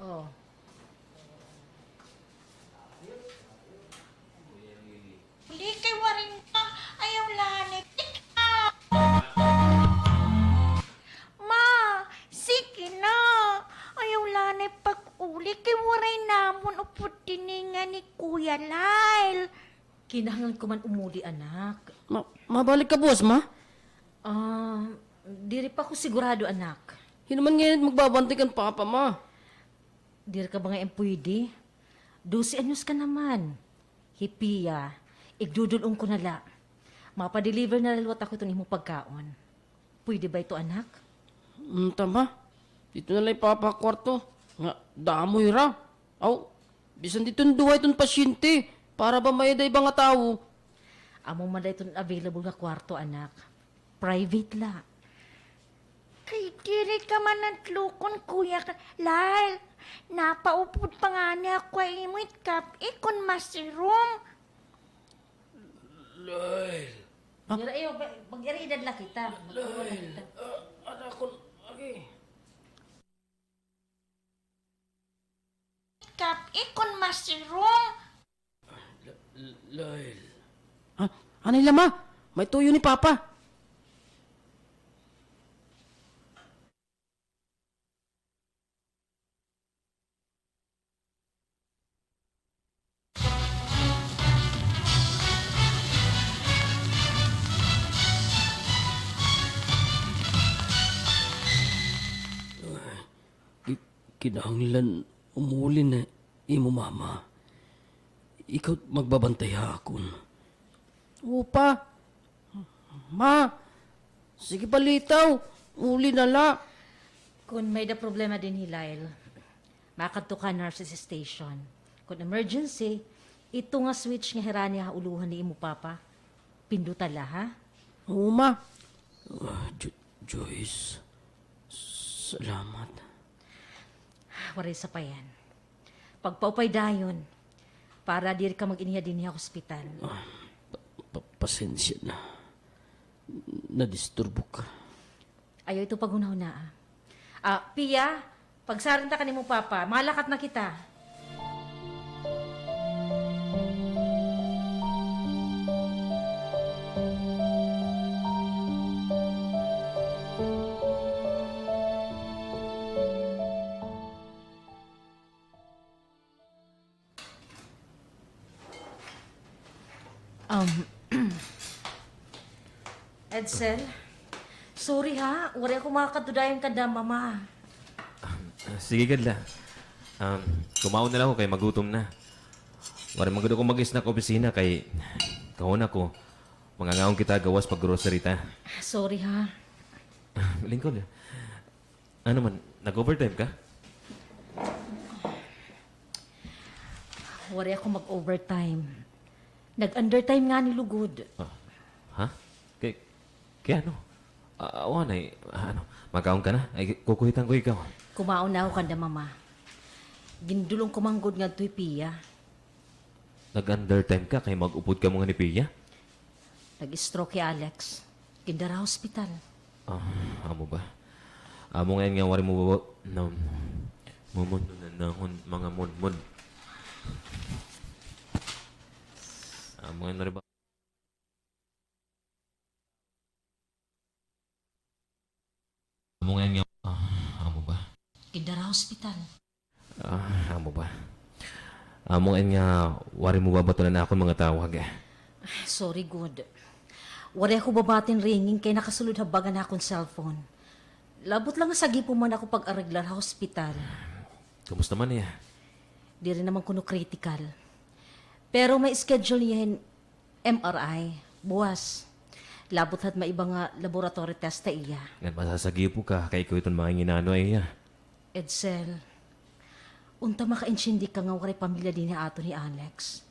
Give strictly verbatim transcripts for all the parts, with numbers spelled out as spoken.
Oh. Uli kay waray na. Ayaw la ni tika. Ma, sige na. Ayaw la ni pag-uli kay waray namon upod dinhi nga ni Kuya Lyle. Kinahanglan ko man umuli, anak. Ma, mabalik ka buwas, ma? Ah, diri pa ako sigurado, anak. Hin-o man ngay-an it magbabantay kan papa, ma? Diri ka ba ngay-an puyde? Dose anyos ka naman. Hi Pia, igdudul-ong ko na la. Mapa-deliver na la liwat ako iton imo pagkaon. Puyde ba ito, anak? Unta, ma. Didto na la hi papa ha kwarto. Nga, damo hira. Aw, bisan didto an duha iton pasyente. Para ba may-ada iba nga tawo? Amo man la iton available nga kwarto, anak. Private la. Kay diri ka man nadlokon, Kuya Ka-, Lyle. Napaupod pa ngani ako ha imo it kap-i kon masirom. Lyle. Diri, ayo, mag-iridad la kita. Mag-iridad la kita. Ah, anak ko, agi. Kap-i kon masirom. L-, L-, Lyle. Ah, anay la, ma. May tuyo ni Papa. Ki-, kinahanglan umuli na imo mama. Ikaw magbabantay ha akon. Opa. Ma, sige pa, litaw. Uli na la. Kon may-ada problema dinhi, Lyle, makadto ka ha nurses station. Kon emergency, ito nga switch nga hirani ha ulohan ni imo papa, pinduta la, ha? Oo, ma. Ah, Jo-, Joyce, salamat. Waray sapayan. Pagpaupay dayon, para diri ka mag-iniha dinhi ha ospital. Ah, pa-, pa-, pasensya na. Nadisturbo ka. Ayaw ito paghunahunaa. Ah, Pia, pagsarin ta kan imo papa. Malakat na kita. Um, Edsel, sorry ha, waray ako makakadto dayon kanda Mama. Ah, sige gad la. Um, kumaon na la ako kay magutom na. Waray man gud ako mag-snack opisina kay kahuna ko. Mangangaon kita gawas pag-grocery ta. Sorry ha. Ah, lingkod. Ano man, nag-overtime ka? Waray ako mag-overtime. Nag-undertime ngani lugod. Ah, ha? Kay, kay ano? Ah, awa na, eh. Ah, ano, makaon ka na? Ay, kukuhitan ko ikaw. Kumaon na ako kanda Mama. Gindul-ong ko man gud ngadto hi Pia. Nag-undertime ka kay mag-upod kamo nga ni Pia? Nag-stroke hi Alex. Gindara ha ospital. Ah, amo ba? Amo ngay-an nga waray mo ba, na, mumunod na nahon mga mudmod. Amo ngay-an waray ba? Amo ngay-an nga, ah, amo ba? Gindara ha ospital. Ah, amo ba? Amo ngay-an nga waray mo babatulan akon mga tawag. Sorry gud. Waray ako babati hin ringing kay nakasulod ha bag an akon cellphone. Labot la nga sagipon man ako pag-areglar ha ospital. Kumusta man hiya? Diri naman kuno critical. Pero may schedule niya hin M R I, buwas. Labot la it may iba nga laboratory test ha iya. Ngan masasagipo ka, kay ikaw iton manginginano ha iya. Edsel, unta makaintiende ka nga waray pamilya dinhi ha aton hi Alex.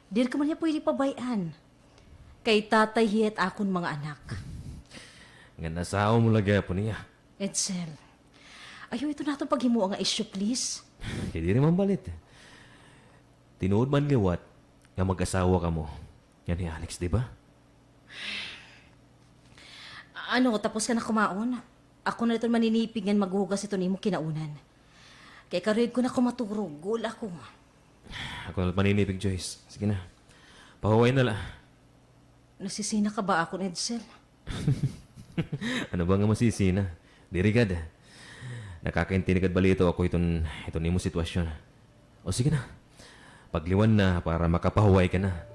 Diri ka man hiya puyde pabay-an. Kay tatay hiya hit akon mga anak. Ngan asawa mo la gihapon hiya. Edsel, ayaw ito naton paghimoa nga isyu, please. Kay diri man balit. Tinuod man liwat nga mag-asawa kamo. Ngan hi Alex, di ba? Ano, tapos ka na kumaon? Ako na iton maninipig ngan maghuhugas iton imo kinaunan. Kay karuyag ko na ako maturog. Guol ako. Ako na la maninipig, Joyce. Sige na. Pahuway na la. Nasisina ka ba akon, Edsel? Ano ba nga masisina? Diri gad. Nakakaintindi gad bala ako hiton, hiton imo sitwasyon. O sige na. Pagliwan na para makapahuway ka na.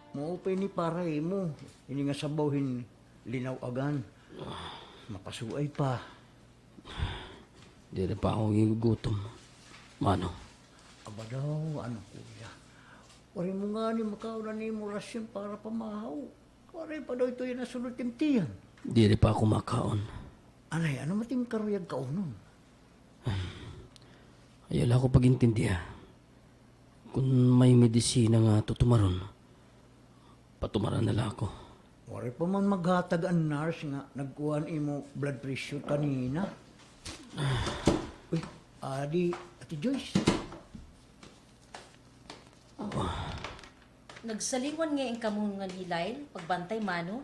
Maupay ini para ha imo, ini nga sabaw hin linaw-agan. Mapasuay pa. Diri pa ako gigugutom, Manong. Aba daw, ano, kuya. Waray mo ngani makaon an imo rasyon para pamahaw. Waray pa daw ito yana sulod ha im tiyan. Diri pa ako makaon. Anay, ano man it im karuyag kaunon? Ayaw la ako pag-intindi, ha. Kon may medisina nga tutumaron, patumaran na la ako. Waray pa man maghatag an nurse nga nagkuha han imo blood pressure kanina. Uy, adi, Ate Joyce. Nagsalingon ngay-an kamo ngan hi Lyle pagbantay, Mano?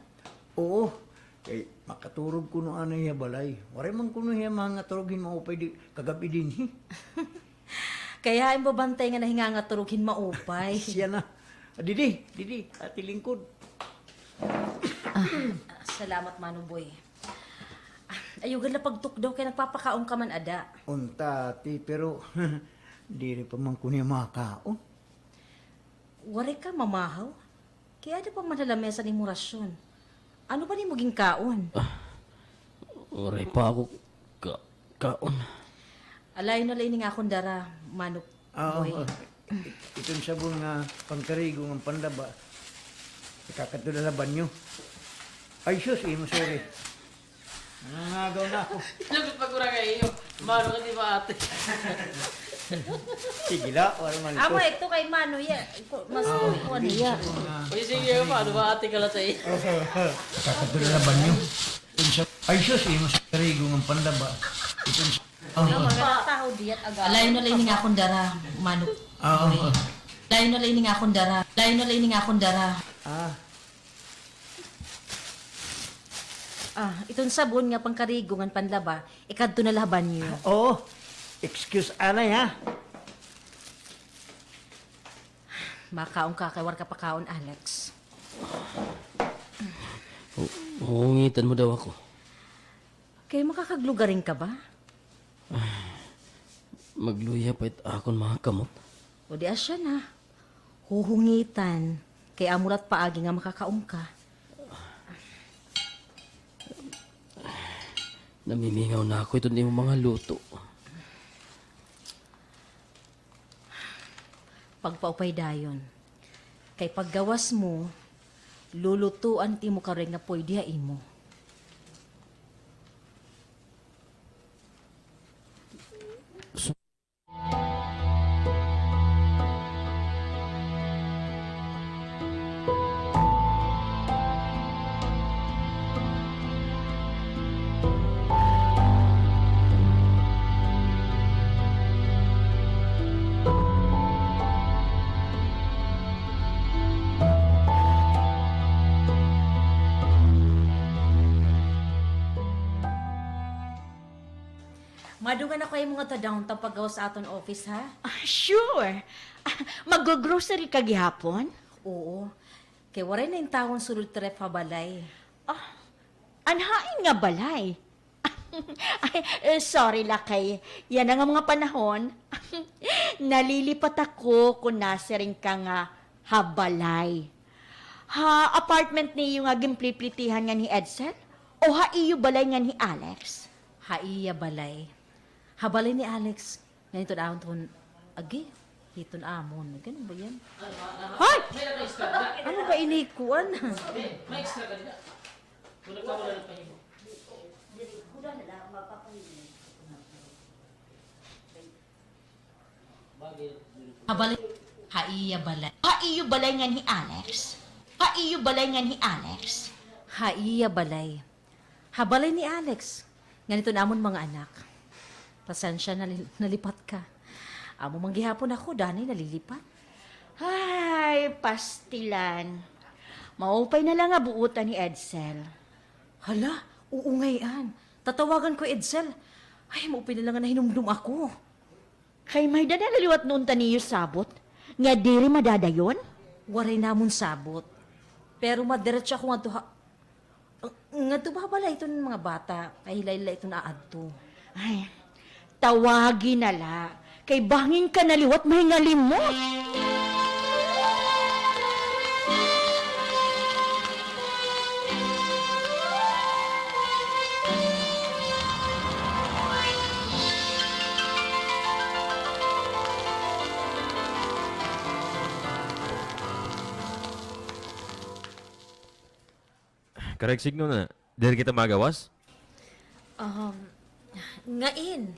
Oo. Kay makaturog kuno anay ha balay. Waray man kuno hiya mangaturog hin maupay di kagab-i dinhi. Kay hain babantay nga nahingangaturog hin maupay? Siya na. Didi, didi, ati lingkod. Ah, salamat, Mano Boy. Ah, ayaw gad la pagtukdaw kay nagpapakaon ka man ada. Unta, ati, pero diri pa man kuno hiya makaon. Waray ka mamahaw? Kay ada pa man ha lamesa an imo rasyon. Ano ba an imo ginkaon? Ah, waray pa ako ka-, kaon. Alayon na la ini nga akon dara, Mano Boy. Ah, iton sabon nga pangkarigo ngan panlaba. Ikakadto na la ha banyo. Ay, sus, imo, sorry. Nangangagaw na ako. Lagot pa gura kay iyo. Mano ka, di ba, ate? Sige la, wala man ito. Amo, ito kay Mano, ya. Mas kuha niya. Uy, sige, Mano, ba, ate ka la sa iyo. Kakadto na la ha banyo. Ay, sus, imo sa karigo ngan panlaba. Ito sa, ah. Alayon na la ini nga akon dara, Mano. Ah, ah, ah. Alayon na la ini nga akon dara. Alayon na la ini nga akon dara. Ah. Ah, iton sabon nga pangkarigo ngan panlaba, ikadto na la ha banyo. Oo. Excuse anay, ha? Makaon ka kay waray ka pakaon, Alex. Hu-, huhungitan mo daw ako. Kay makakaglugaring ka ba? Ay, magluya pa it akon mga kamot. O di asya na. Huhungitan, kay amo la it paagi nga makakaon ka. Namimingaw na ako hiton imo mga luto. Pagpaupay dayon. Kay paggawas mo, lulutoan it imo karuyag nga pwede ha imo. Madungan ako ha imo ngadto ha downtown paggawas ha aton office, ha? Ah, sure. Ah, maggo-grocery ka gihapon? Oo. Kay waray na intawon sulod it ref ha balay. Ah, an hain nga balay? Ay, eh, sorry la kay yana nga mga panahon, nalilipat ako kon nasiring ka nga ha balay. Ha apartment niyo nga ginpliplitihan ngan hi Edsel? O ha iyo balay ngan hi Alex? Ha iya balay. Ha balay ni Alex. Ngan iton ahon ton agi. Hiton amon. Ganun ba yan? Hoy! Ano ba ini kuan? Ha balay, ha iya balay. Ha iyo balay ngan hi Alex? Ha iyo balay ngan hi Alex? Ha iya balay. Ha balay ni Alex. Ngan hiton amon mga anak. Pasensya, nali-, nalipat ka. Amo man gihapon ako, danay nalilipat. Ay, pastilan. Maupay na la nga buotan hi Edsel. Hala, oo ngay-an. Tatawagan ko hi Edsel. Ay, maupay na la nga nahinumdom ako. Kay may-ada na la liwat unta niyo sabot nga diri madadayon? Waray namon sabot. Pero madiretso ako ngadto ha, ngadto ba ha balay hiton mga bata, kay hila-hila iton aadto. Ay, tawagi na la, kay bangin ka na liwat mahingalimot. Karuyag signo na, diri kita magawas? Um, ngain.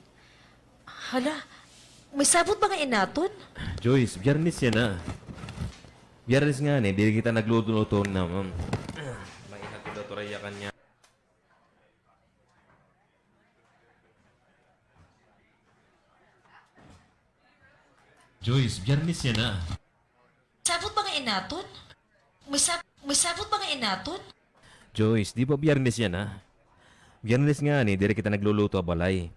Hala, may sabot ba ngain naton? Joyce, Biyernes yana. Biyernes ngani, diri kita nagluto-luto na, ma'am. May inatod daw turay yakan niya. Joyce, Biyernes yana. Sabot ba ngain naton? May sab-, may sabot ba ngain naton? Joyce, di ba Biyernes yana? Biyernes ngani, diri kita nagluluto ha balay.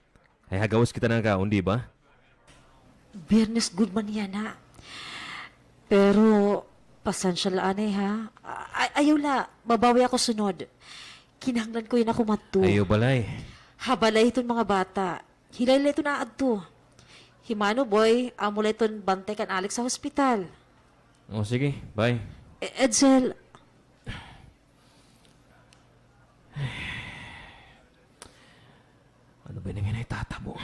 Hay hagawas kita nakaon, di ba? Biyernes gud man yana. Pero, pasensya la anay, ha? Ay, ayaw la, babawi ako sunod. Kinahanglan ko yana kumadto. Ayaw balay. Ha balay hiton mga bata. Hila-hila iton aadto. Hi Mano Boy, amo la iton bantay kan Alex ha hospital. O, sige. Bye. E-, Edsel. Ano ba ini nga nahitatabo?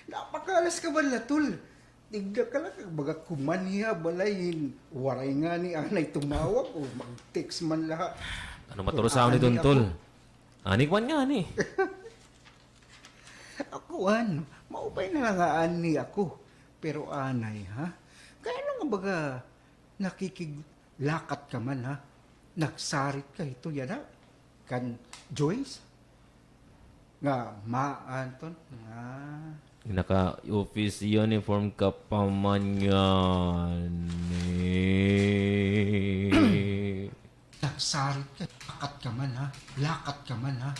Napakalas ka man la, tol. Tigda ka la, kag baga kumanhi ha balay hin waray ngani anay tumawag o mag-text man la. Ano maturusahon iton, tol? Ani kuan ngani. Kuan, maupay na la nga anhi ako. Pero anay, ha? Kay ano nga baga nakikiglakat ka man, ha? Nagsarit ka hito yana kan Joyce? Nga maan ton nga naka-office uniform ka pa man ngani. Nagsarit ka, lakat ka man, ha? Lakat ka man, ha?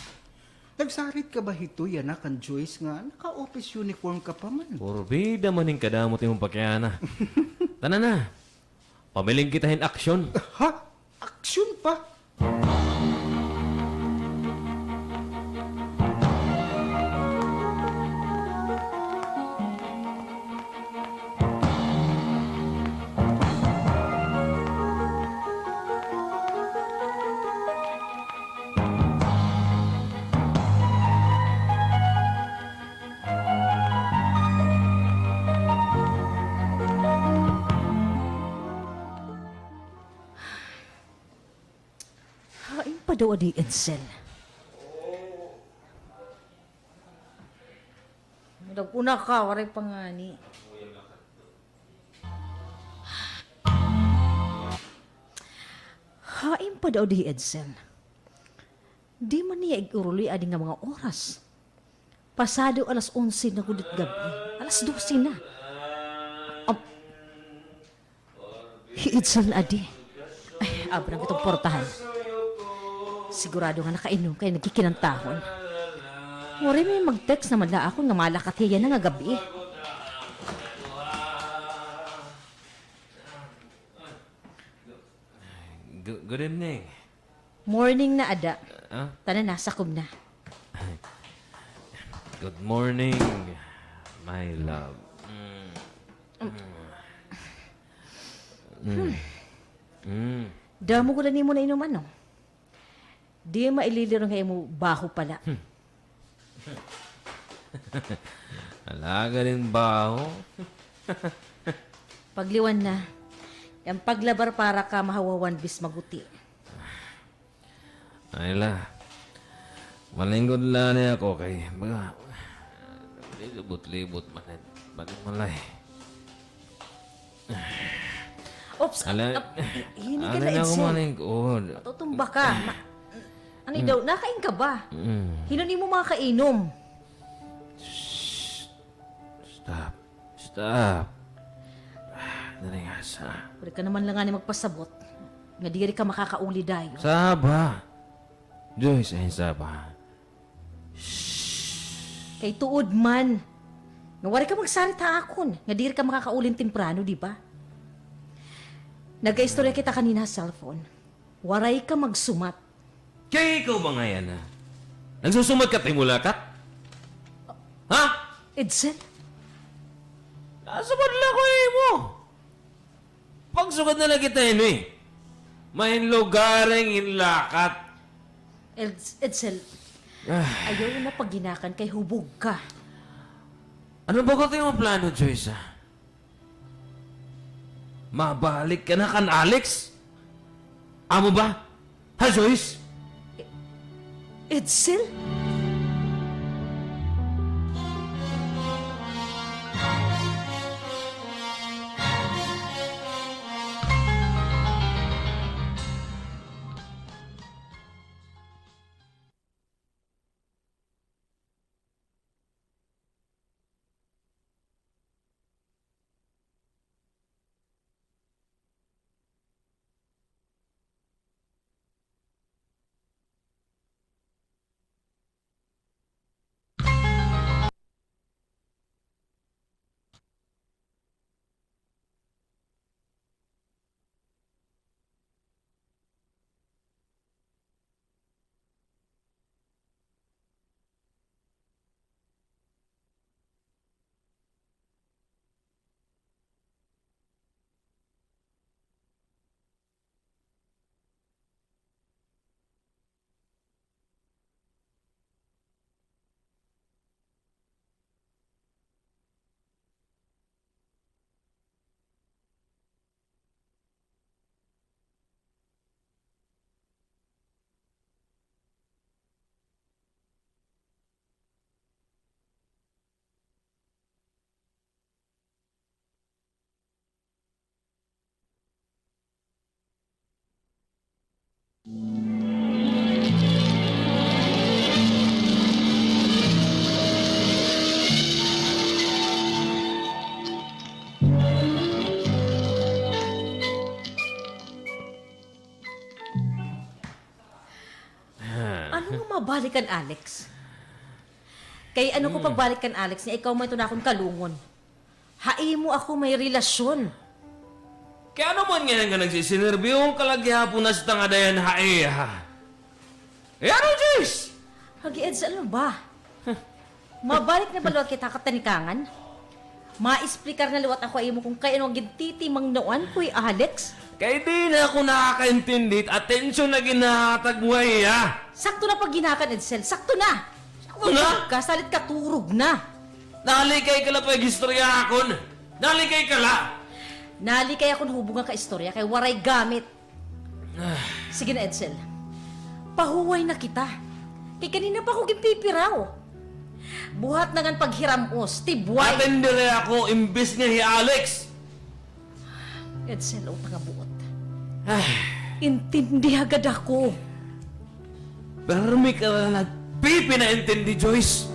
Nagsarit ka ba hito yana kan Joyce nga naka-office uniform ka pa man? Porbida man hin kadamo it imo pakiana. Tana na. Pamiling kita hin aksyon. Ha? Aksyon pa? Hain pa daw adi, Edsel? Nag-una ka, waray pa ngani. Hain pa daw di hi Edsel? Di man niya ig-uruloy adi nga mga oras. Pasado alas onse na gud it gab-i. Alas dose na. Am-, hi Edsel adi. Ay, abra nga iton portahan. Sigurado nga nakainom kay nagkikinantahon. Waray may mag-text na man la akon nga malakat hiya yana nga gab-i. Gu-, good evening. Morning na, Ada. Ah? Tana na, sakob na. Good morning, my love. Mm. Mm. Mm. Damo gud an imo nainom, ano? Di maililirong ha imo baho pala. Hmm. Alaga din baho. Pagliwan na. Yan paglabar para ka mahawawan bis maguti. Ay la. Malinggod la ni ako kay baga, libot-libot man. Balik man la eh. Oops, ala, ap-, hini ka na, Edsel. Malinggod. Matutumba ka. Ma-, ano daw, nakain ka ba? Mm. Hin-o an imo mga kainom? Shh. Stop. Stop. Ah, dali nga sa. Waray ka naman la ngani magpasabot nga diri ka makakauli dayon. Saba. Joyce, ay saba. Shh. Kay tuod man nga waray ka magsarit ha akon nga diri ka makakauli hin temprano, di ba? Nagaistorya kita kanina ha cellphone. Waray ka magsumat. Kay ikaw ba ngay-an, ha? Nagsusumat ka ha imo lakat? Ha? Edsel? Nasumat la ko ha imo. Pagsugad na la kita hini. Mahinlugari hin lakat. Eds-, Edsel, ah, ayaw na paghinakan kay hubog ka. Ano ba gud it imo plano, Joyce, ha? Mabalik ka na kan Alex? Amo ba? Ha, Joyce? E-, Edsel? Ano nga mabalik kan Alex? Kay ano ko pagbalik kan Alex nga ikaw man ito na akon kalungon? Ha imo ako may relasyon. Kay ano man ngay-an nga nagsisinerbihon ka la gihapon hasta nga dayan ha iya? Eh, ano, Joyce? Agi, Edsel, ano ba? Mabalik na ba liwat kita ha katanikangan? Maesplikar na liwat ako ha imo kon kay ano an gintitimangnuan ko hi Alex? Kay di na ako nakakaintindi hit atensyon nga ginhahatag mo ha iya. Sakto na paghinakad, Edsel. Sakto na. Sakto na? Ka, salit katurog na. Nalikay ka la pag-istorya ha akon. Nalikay ka la. Nalikay ako hubog nga kaistorya kay waray gamit. Ah. Sige na, Edsel. Pahuway na kita. Kay kanina pa ako ginpipiraw. Buhat na ngan paghiram-os, tibway. Atindiri ako, imbis nga hi Alex. Edsel, uta nga buot. Ay. Intindiha gad ako. Pirmi ka na nagpipinaintindi, Joyce.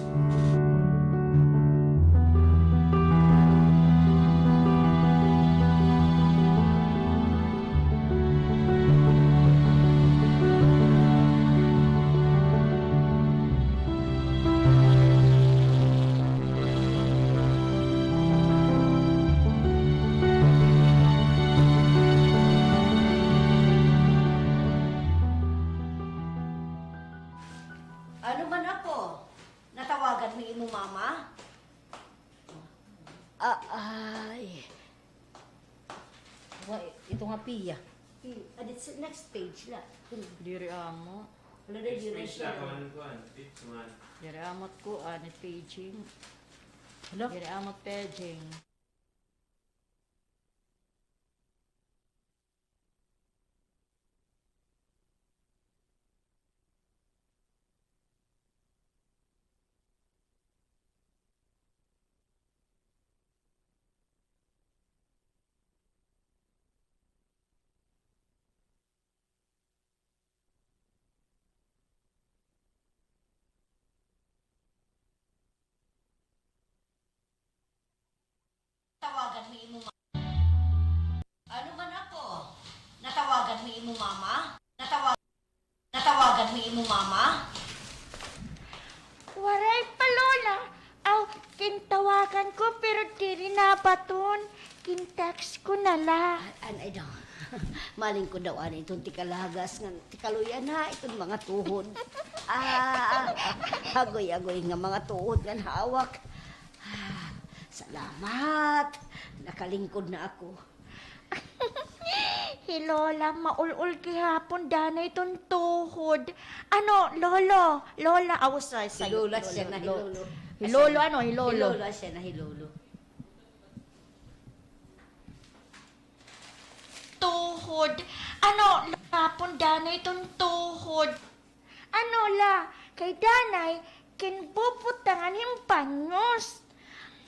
Ano man, apo? Natawagan mo imo mama? Ah, ay. Wa, ito nga, Pia. Hmm, ah, it's next page la. Hmm. Diri amo. Wala na, diri siya. Next page la, kuan, kuan, page one. Diri amo kuan, paging. Hala? Diri amo paging. Tawagan mo imo ma-, ano man ako? Natawagan mo imo mama? Natawa-, natawagan mo imo mama? Waray pa, Lola. Aw, kintawagan ko, pero diri nabaton. Kintext ko na la. An-, anay daw. Malingkod daw anay iton tikalagas ngan tikaluy-an ha iton mga tuhod. Ah, agoy-agoy nga mga tuhod ngan hawak. Ah, salamat. Nakalingkod na ako. Hi Lola, maul-ol gihapon danay iton tuhod. Ano, Lolo? Lola, aw, sorry, hi Lola siya na, hi Lolo. Hi Lolo, ano, hi Lolo. Hi Lolo siya na, hi Lolo. Tuhod. Ano, gihapon danay iton tuhod. Ano la, kay danay, kinbubutangan hin panyos.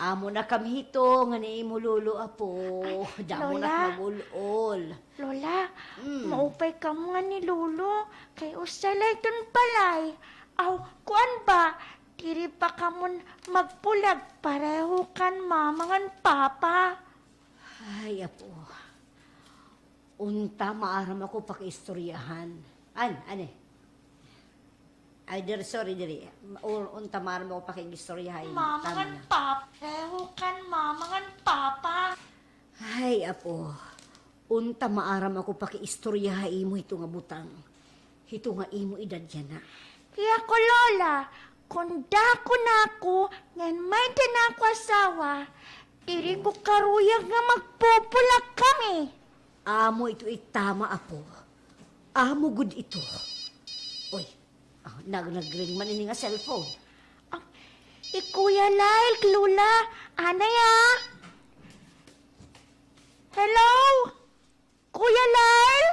Amo na kami hito ngan ni imo lolo, apo. Ay, damo na Lola. Nag-ul-ol. Lola, mm, maupay kamo ngan ni Lolo, kay usa la iton balay. Aw, kuan ba, diri ba kamo magpulag pareho kan mama ngan papa? Ay, apo. Unta maaram ako pakiistoryahan. An, ani? Ay, diri, sorry, diri. Or, unta maaram ako pakiistorya ha imo. Mama ngan papa. Pareho kan mama ngan papa. Ay, apo. Unta maaram ako pakiistorya ha imo hito nga butang. Hito nga imo edad yana. Kay ako, Lola, kon dako na ako, ngan may-ada na ako asawa, diri ko karuyag nga magpupulag kami. Amo ito it tama, apo. Amo gud ito. Uy, ah, nag-, nag-ring man ini nga cellphone. Ah, hi Kuya Lyle, Lola. Anay, ah. Hello? Kuya Lyle?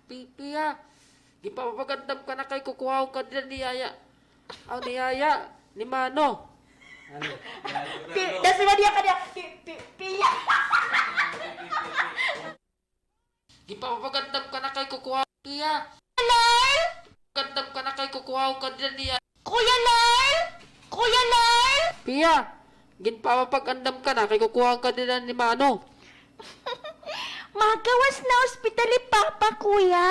Pi-, Pia, ginpapapag-andam ka na kay kukuhaon ka dida ni Yaya. Aw, ni Yaya, ni Mano. Ano? Pi-, das lima dia ka dia. Pi-, pi-, Pia. Ginpapapag-andam ka na kay kukuhaon, Pia. Lyle? Pag-andam ka na kay kukuhaon ka dida ni Yaya. Kuya Lyle? Kuya Lyle? Pia, ginpapapag-andam ka na kay kukuhaon ka dida ni Mano. Magawas na ospital hi Papa, Kuya.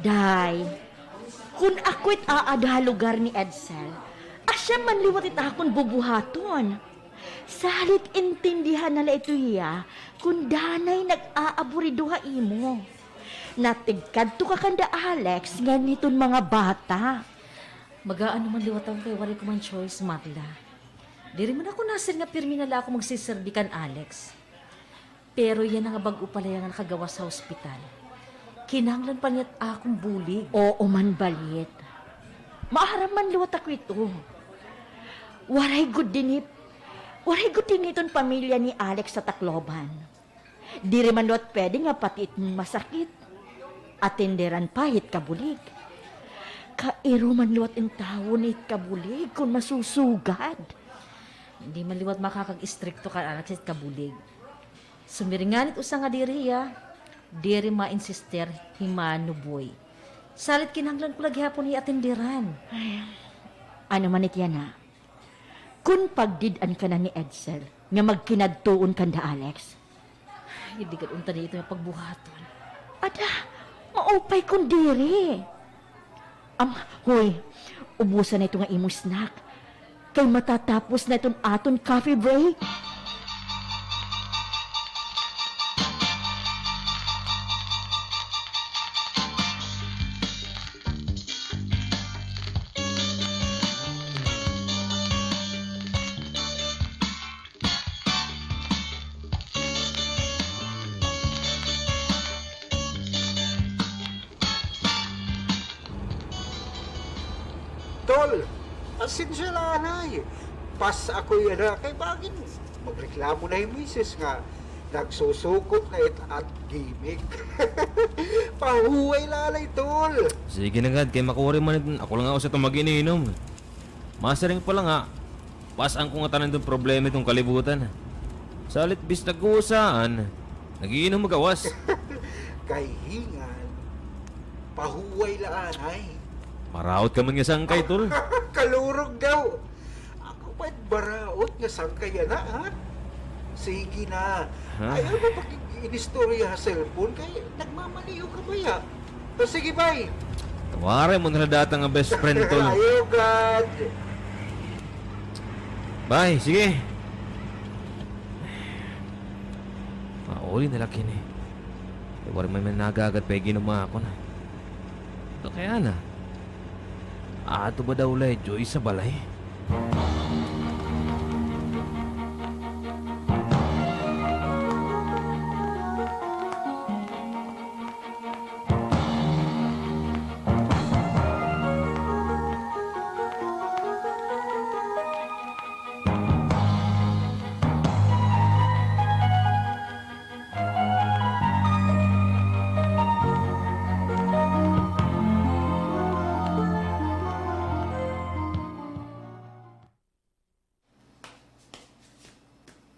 Day, kon ako it aada ha lugar ni Edsel, asya man liwat it akon bubuhaton. Salit intindihan na la ito hiya kon danay nag-aaburido ha imo. Natigkadto ka kanda Alex ngan hiton mga bata. Mag-aano man liwat ako kay waray ko man choice, Marla. Diri man ako nasir nga pirmi na la ako magsiserbi kan Alex. Pero yana nga bag-o pa la iya nga nakagawas ha ospital. Kinahanglan pa niya it akon bulig. Oo man, Balit. Maaram man liwat ako ito. Waray gud dinhi, waray gud dinhi iton pamilya ni Alex ha Tacloban. Diri man liwat pwede nga pati it masakit, atenderan pa hit kabulig. Kairo man liwat intawon hit kabulig kon masusugad. Diri man liwat makakag-istrikto kan Alex hit kabulig. Sumiring ngani it usa nga diri hiya, diri ma-insister hi Mano Boy. Salit kinahanglan ko la gihapon hiya atenderan. Ay, ano man it yana? Kon pagdid-an ka na ni Edsel nga magkinadtuon kanda Alex. Ay, di gad unta niya ito nga pagbuhaton. Ada, maupay kon diri. Am, hoy, ubusa na ito nga imo snack. Kay matatapos na iton aton coffee break. Tol, pasensya la anay. Pas ako yana kay bangin magreklamo na hi misis nga nagsusukot na it at gimik. Pahuway la anay, tol. Sige na gad, kay makuri man it, ako la nga usa it mag-ininom. Masiring pa la nga, pas-an ko ngatanan iton problema iton kalibutan. Salit bisan nag-uusaan, nag-iinom magawas. Kay hingan, pahuway la anay. Maraot ka man nga sangkay, tol. Kalurog daw. Ako pa it maraot nga sangkay yana, ha? Sige na. Ha? Ayaw mo pa kag inistorya ha cellphone kay nagmamaliw ka baya. O, sige, bye. Tawaran mo na la data nga best friend, tol. Ayaw gad. Bye, sige. Mauli na la kini. Kay waray man man nagagad pa iginom akon. Ano kaya na? Ato ba daw la hi Joy sa balay?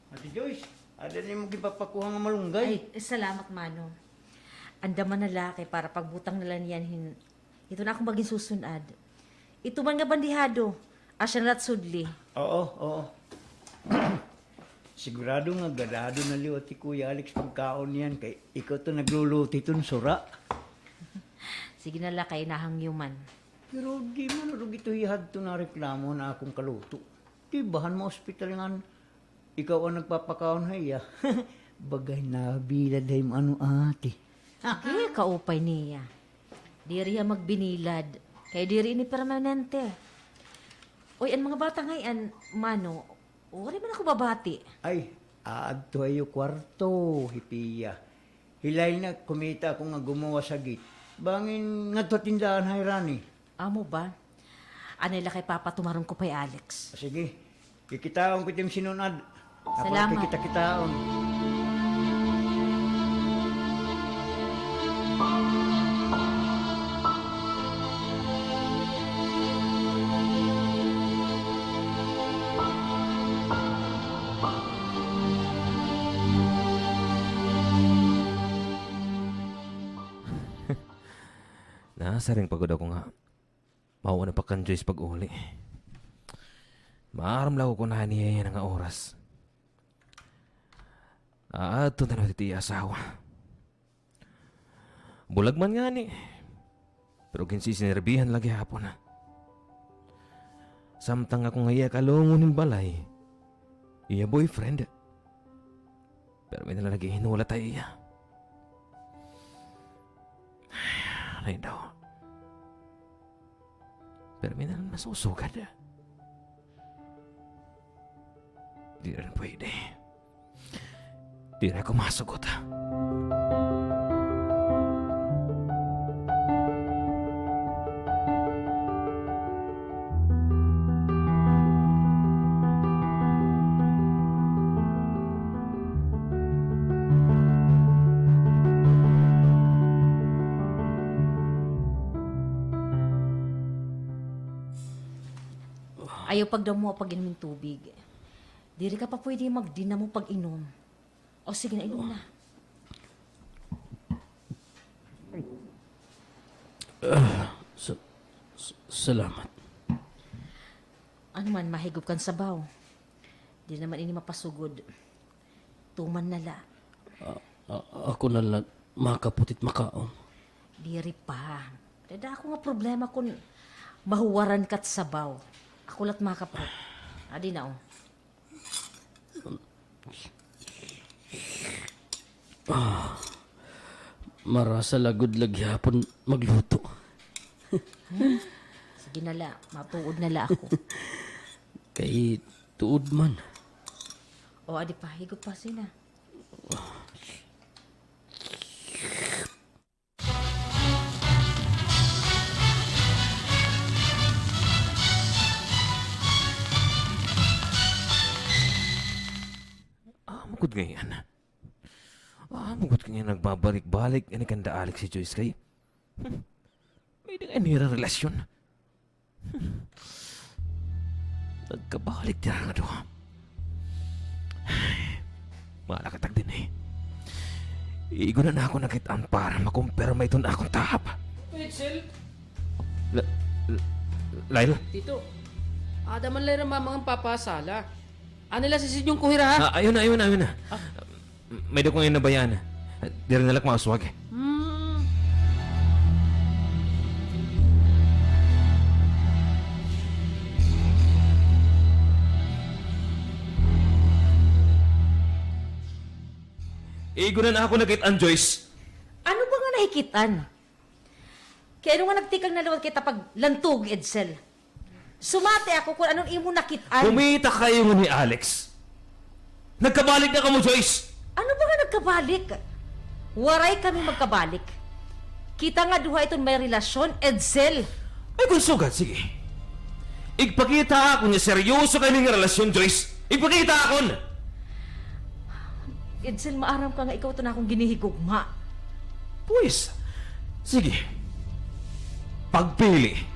Ate Joyce, ada na imo ginpapakuha nga malunggay. Ay, salamat, Mano. Andama na la kay para pagbutang na la niyan hin, ito na akon magin susun-ad. Ito man nga bandihado, asya na la it sudli. Oo, oo. Sigurado nga agradado na liwat hi Kuya Alex pagkaon niyan kay ikaw ito nagluluto hiton sura. Sige na la kay nahangyo man. Pero di man rugi ito hihadto nareklamo han akon kaluto. Di ba han ma-ospital ngan ikaw an nagpapakaon ha iya? Bagay nabilad ha imo ano, ate. Sige, kaupay niya. Diri hiya magbinilad. Kay diri ini permanente. Oy, an mga bata ngay-an, Mano, waray man ako babati. Ay, aadto ha iyo kwarto, hi Pia. Hilay na, kumita ako nga gumawas ha gate. Bangin ngadto ha tindahan ha Irani. Amo ba? Anay la kay papatumaron ko pa hi Alex. Sige. Kikitaon ko it im sinun-ad. Ako la kikita-kitaon. Salamat. Nasiring pa gud ako nga mauna pa kan Joyce pag-uli. Maaram la ako kon hain hiya yana nga oras. Aadto na la it iya asawa. Bulag man ngani, pero ginsisinirbihan la gihapon. Samtang ako nga iya kalungon hin balay, iya boyfriend. Pero may na la naghihinulat ha iya. Ay, daw. Pero may na la masusugad. Di rin pwede. Di na ako masugot. Ayaw pagdamo pag-inom hin tubig. Diri ka pa pwede magdinamo pag-inom. O sige na, inom na. Ah, sa-, sa-, salamat. Ano man, mahigop kan sabaw. Di naman ini mapasugod. Tuman na la. A-, a-, ako na la makaput it makaon. Diri pa. Dada ako nga problema kun mahuwaran kat sabaw. Ako la't makaput. Adi na, o. Ah, marasa la gud la gihapon magluto. Hmm? Sige na la, matuod na la ako. Kay tuod man. O, adi pa, higop pa sina. Amo gud ngay-an. Amo gud ngay-an nagbabalik-balik ngani kanda Alex hi Joyce kay, hmm, may-ada ngay-an hira relasyon. Nagkabalik dira nga duha. Maala ka tagdinhi. Iigunan ako nakit-an para makumpirma iton akon tahap. Edsel? La-, la-, Lyle? Tito, ada man la hira mama ngan papa ha sala. Ano la si Sinyong Kuhira, ha? Ah, ayun na, ayun na, ayun na. Ah. May-ada ko ngay-an nabayaan. Diri na la ak mauswag. Hmm. Iigunan ako nakit-an, Joyce. Ano ba nga nahikit-an? Kay ano nga nagtikang na liwat kita paglantog, Edsel? Sumati ako kun ano an imo nakit-an. Kumita kayo ni Alex. Nagkabalik na kamo, Joyce. Ano ba nga nagkabalik? Waray kami magkabalik. Kita nga duha iton may relasyon, Edsel. Ay, kun sugad, sige. Igpakita akon nga seryoso kami nga relasyon, Joyce. Igpakita akon! Edsel, maaram ka nga ikaw iton akon ginhihigugma. Pues, sige. Pagpili.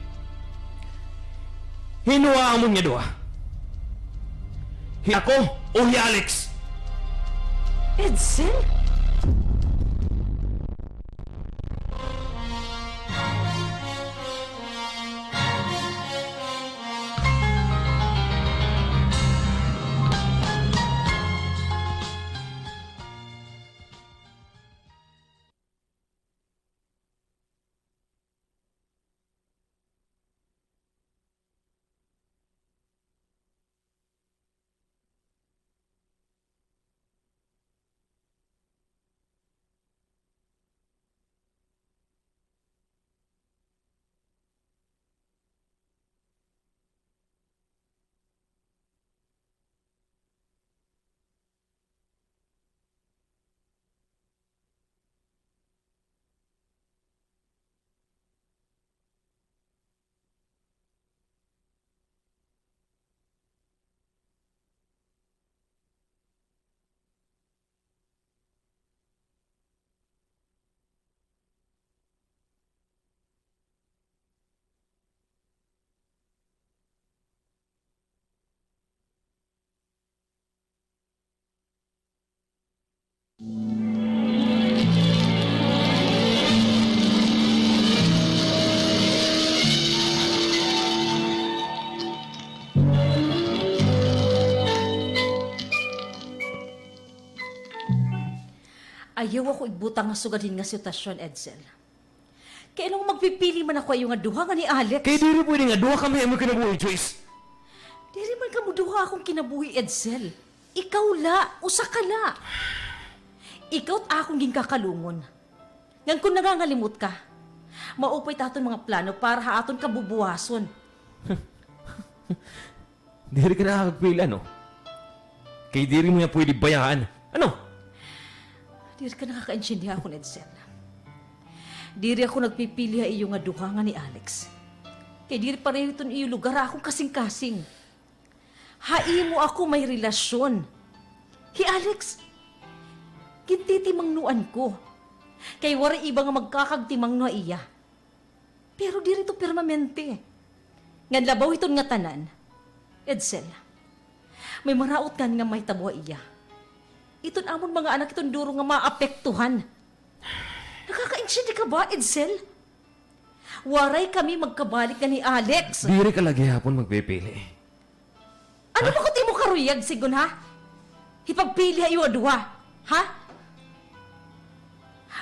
Hin-o ha amon nga duha? Hi ako o hi Alex? Edsel? Ayaw ako igbutang nga sugad hin nga sitwasyon, Edsel. Kay ano nga magpipili man ako ha iyo nga duha ngan hi Alex? Kay diri pwede nga duha kami ha imo kinabuhi, Joyce. Diri man kamo duha ha akon kinabuhi, Edsel. Ikaw la, usa ka la. Ikaw it akon ginkakalungon. Ngan kon nangangalimot ka, maupay it aton mga plano para ha aton kabubuwason. Diri ka nakakagpili, ano? Kay diri mo niya pwede bayaan. Ano? Diri ka nakakaintindi ha akon, Edsel. Diri ako nagpipili ha iyo nga duha ngan hi Alex. Kay diri pareho iton iyo lugar ha akon kasingkasing. Ha imo ako may relasyon. Hi Alex, gintitimangnuan ko. Kay waray iba nga magkakagtimangno ha iya. Pero diri ito permanente. Ngan labaw hiton ngatanan, Edsel, may maraot ngani nga mahitabo ha iya. Iton amon mga anak iton duro nga maapektuhan. Nakakaintindi ka ba, Edsel? Waray kami magkabalik ngan hi Alex. Diri ka la gihapon magpipili. Ano ba it imo karuyag, Sigon, ha? Hipagpili ha iyo duha, ha?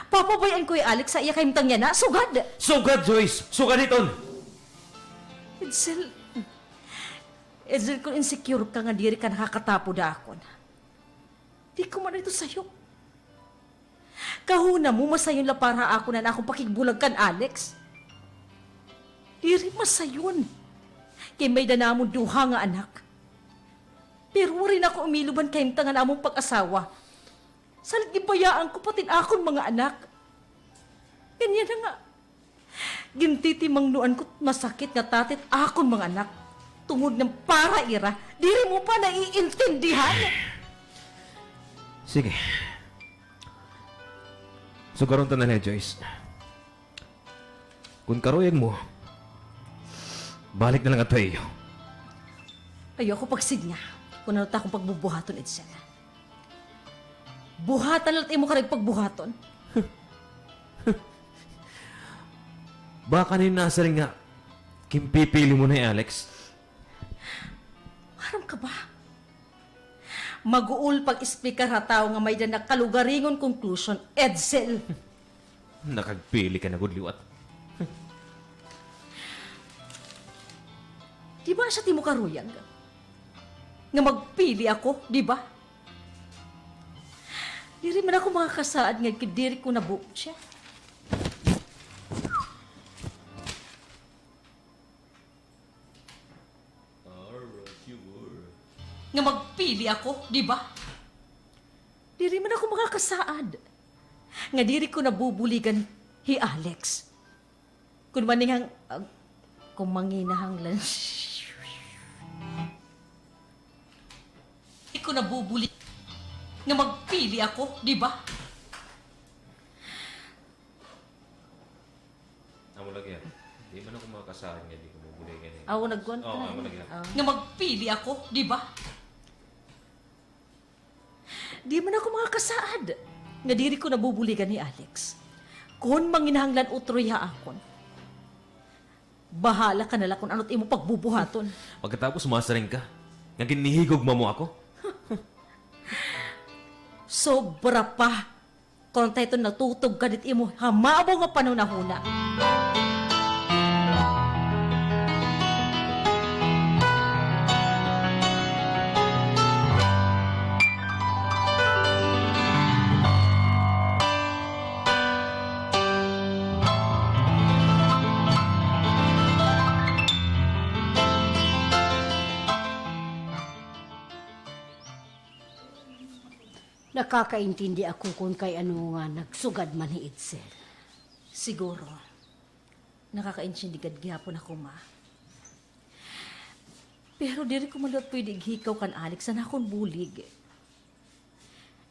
Papabay-an ko hi Alex ha iya kahimtang yana, sugad. Sugad, Joyce! Sugad hiton! Edsel, Edsel, kon insecure ka nga diri ka nakakatapod ha akon, di ko man ito sayo. Kahuna mo, masayon la para ha akon an akon pakigbulag kan Alex. Diri masayon. Kay may-ada namon duha nga anak. Pero waray na ako umilob han kahimtang han amon pag-asawa. Salit ginbayaan ko pati an akon mga anak. Ngan yana nga, gintitimangnuan ko it masakit nga tatit akon mga anak. Tungod ngan para ira, diri mo pa naiintindihan. Sige. Sugaron ta na la, Joyce. Kon karuyag mo, balik na la ngadto ha iyo. Ayaw ako pagsidnga kon ano it akon pagbubuhaton, Edsel. Buhata la it imo karuyag pagbuhaton. Baka nasiring nga ginpipili mo na hi Alex. Maaram ka ba? Maguol pag-explicar ha tawo nga may-ada na kalugaringon conclusion, Edsel. Nakagpili ka na gud liwat. Di ba asya it imo karuyag? Nga magpili ako, di ba? Diri man ako makakasaad nga diri ko nabu-, siya. Nga magpili ako, di ba? Diri man ako makakasaad nga diri ko nabubuligan hi Alex. Kon maninghang-, ah, kon manginahanglan, di ko nabubuli-, nga magpili ako, di ba? Amo lagi, ah. Di man ako makakasaad nga di ko mabuligan hi Alex. Aw, nagkuan ka na. Oo, amo lagi, ah. Aw. Nga magpili ako, di ba? Di man ako makakasaad nga diri ko nabubuligan hi Alex. Kon manginahanglan utro hiya ha akon, bahala ka na la kon ano it imo pagbubuhaton. Pagkatapos masiring ka nga ginhihigugma mo ako. Sobra pa. Kon ta iton natutog ka didi ha mabaw nga panhunahuna. Nakakaintindi ako kon kay ano nga nagsugad man hi Edsel. Siguro, nakakaintindi gad gihapon ako, Ma. Pero diri ko man liwat pwede ighikaw kan Alex an akon bulig.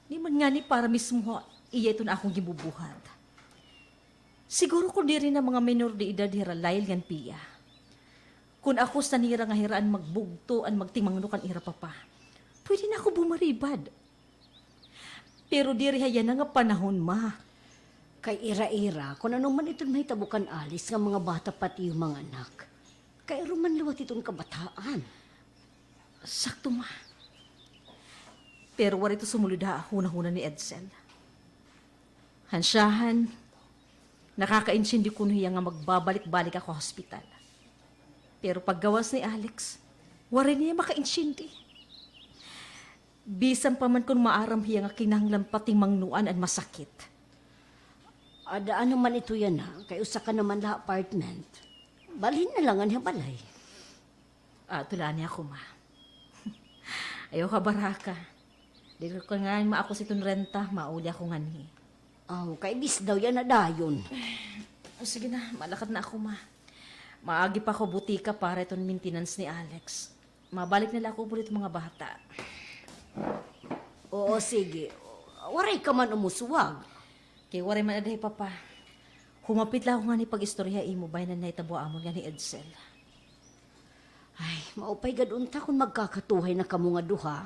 Di man ngani para mismo ha iya iton akon ginbubuhat. Siguro kon diri na mga minor de edad hira Lyle ngan Pia, kon ako sa nira nga hira an magbugto, an magtimangno kan ira papa, pwede na ako bumaribad. Pero diri ha yana nga panahon, Ma. Kay ira-ira, kon ano man iton mahitabo kan Alex nga mga bata pa it iyo mga anak. Kay iro man liwat iton kabataan. Sakto, Ma. Pero waray ito sumulod ha hunahuna ni Edsel. Han syahan, nakakaintindi kuno hiya nga magbabalik-balik ako ha hospital. Pero paggawas ni Alex, waray niya makaintindi. Bisan pa man kon maaram hiya nga kinahanglan patimangnoan an masakit. Ada ano man ito yana, kay usa ka naman la ha apartment. Balhin na la nganhi ha balay. Ah, tulani ako, Ma. Ayaw kabaraka. Diri ko ngani maakos iton renta, mauli ako nganhi. Aw, kay bis daw yana dayon. O, sige na, malakat na ako, Ma. Maagi pa ako butika para iton maintenance ni Alex. Mabalik na la ako upod hit mga bata. Oo, sige. Waray ka man umuswag. Kay waray man ada hi Papa. Humapit la ako nganhi pag-istorya ha imo bahin han nahitabo ha amon ngan hi Edsel. Ay, maupay gad unta kon magkakatuhay na kamo nga duha.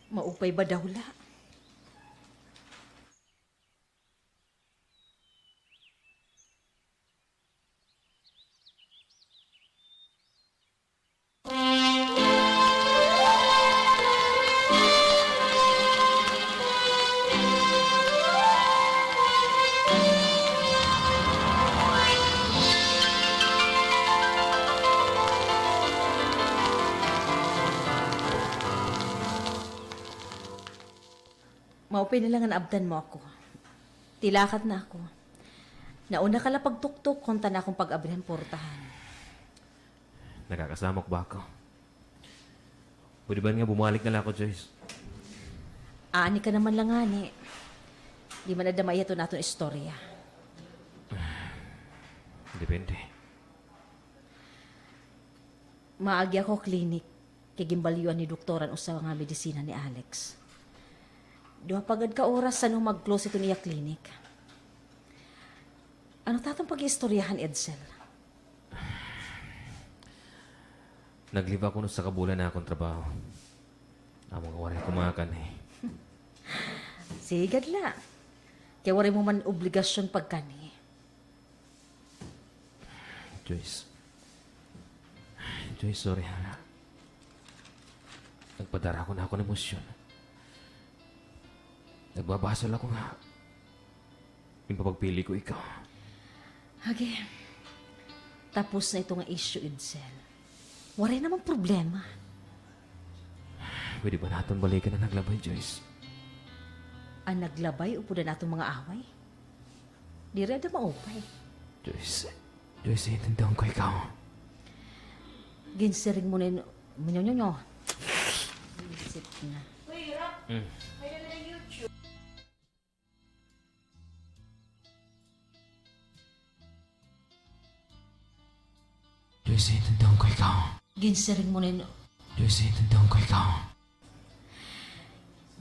Maupay ba daw la? Maupay na la nga naabtan mo ako. Tilakat na ako. Nauna ka la pagtuktok, kunta na akon pag-abri han portahan. Nakakasamok ba ako? Pwede ba nga bumalik na la ako, Joyce? Aani ka naman la ngani. Di man adda maiha iton aton istorya. Depende. Maagi ako ha clinic, kay ginbalyuan ni doktora an usa nga medisina ni Alex. Duha pa gad ka oras san-o mag-close iton iya clinic. Ano ta aton pag-iistoryahan, Edsel? Nag-leave ako usa ka bulan ha akon trabaho. Amo nga waray ako makakanhi. Sige gad la. Kay waray mo man obligasyon pagkanhi. Joyce. Joyce, sorry ha. Nagpadara ako han akon emosyon. Nagbabasol ako nga ginpapagpili ko ikaw. Agi, tapos na ito nga issue, Edsel. Waray naman problema. Pwede ba naton balikan an naglabay, Joyce? An naglabay upod han aton mga away? Diri ada maupay. Joyce, Joyce, intindihan ko ikaw. Ginsiring mo na yun. Minyo, nyo, nyo. Isip na. Mm. Joyce, intindihan ko ikaw. Ginsiring mo na yun. Joyce, intindihan ko ikaw.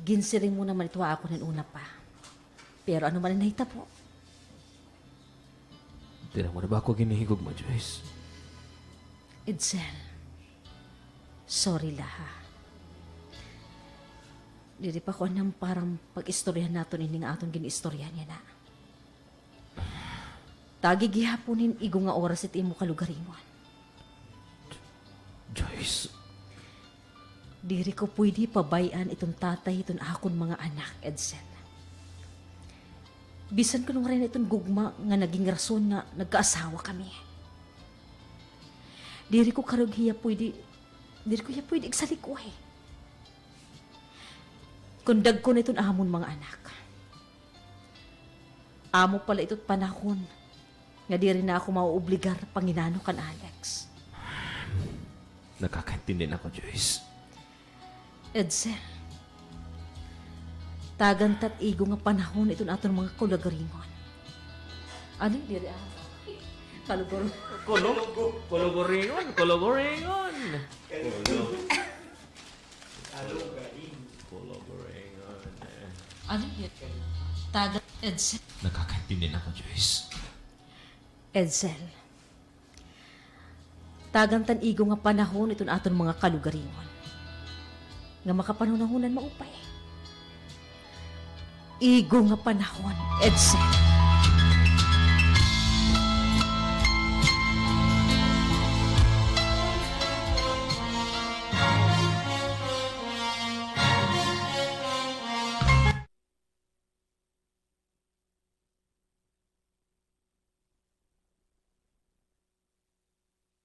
Ginsiring mo naman ito ha akon han una pa. Pero ano man an nahitabo? Diri mo na ba ako ginhihigugma, Joyce? Edsel, sorry la ha. Diri pa ko anam para pag-istoryahan naton ini nga aton gin-istoryahan yana. Tagi gihapon hin igo nga oras it imo kalugaringon. Joyce. Diri ko pwede pabay-an iton tatay hiton akon mga anak, Edsel. Bisan kon waray na iton gugma nga naging rason nga nagkaasawa kami. Diri ko karuyag hiya pwede, diri ko hiya pwede igsalikway. Kon dagko na iton amon mga anak. Amo pa la ito it panahon nga diri na ako maoobligar panginano kan Alex. Nakakaintindi na ako, Joyce. Edsel, tagan ta it igo nga panahon iton aton mga kalugaringon. Ano, diri, ah? Kalugor-, Kulog-, kulugaringon, kulugaringon. Kulugaringon. Ano yun? Taga Edsel. Nakakaintindi na ako, Joyce. Edsel. Tagan ta an igo nga panahon iton aton mga kalugaringon. Nga makapanhunahunan maupay. Igo nga panahon, Edsel.